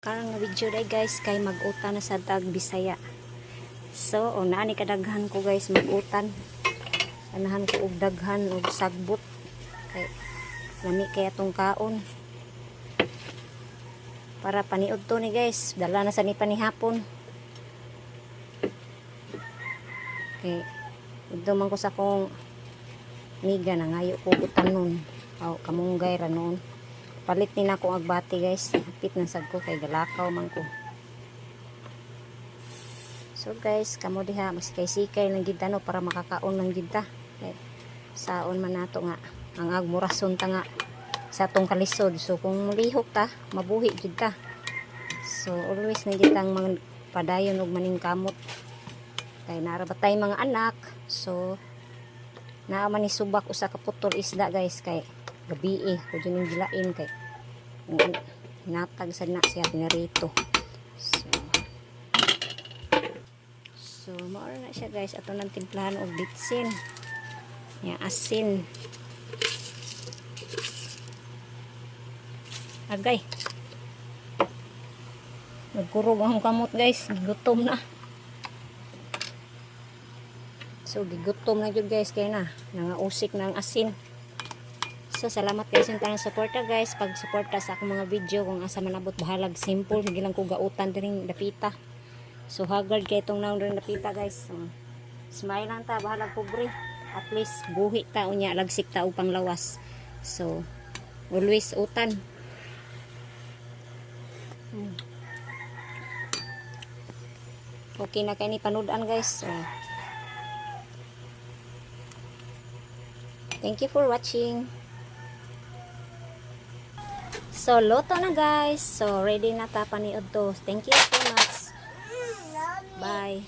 Karon nga video day, guys, kay mag-utan na sa tag Bisaya. So, o naa ni kadaghan ko, guys, mag-utan. Anahan ko og daghan og sagbot. Kay lami kay atong kaon. Para paniud to ni, guys, dala na sa ni panihapon. Kay ito man ko sa akong miga na ngayo ko utan nun. Aw, kamunggay ra noon. Palit ni nako agbati, guys. Hapit na sad ko kay galakaw man ko. So guys, kamo diha masikay-sikay lang gid no para makakaon lang gid ta. Kay saon man nato nga ang agmurason ta nga sa atong kalisod. So kung mulihok ta, mabuhi jud ta. So always na gid tang mga padayon og maningkamot. Kay nara ba tay mga anak. So naa man ni subak usa ka putol isda, guys, kay gabi eh ko jud ning gilain kay hinatag sad na siya pinarito. So mao na siya, guys, ato nang timplahan og bitsin. Ya, asin. Agay. Nagkurog ang kamot, guys, gigutom na. So gigutom na jud, guys, kay na nangausik na ang asin. So salamat guys yung tanang suporta, guys, pag suporta sa akong mga video kung asa man abot, bahalag simple sige lang ko gautan diring dapita. So haggard kay itong naon rin dapita, guys. So, smile lang ta, bahalag pobre. At least buhi ta unya lagsik ta og panglawas. So always utan. Okay na kay ni panud-an, guys. So, thank you for watching. So, luto na, guys. So, ready na ta paniud to. Thank you so much. Bye.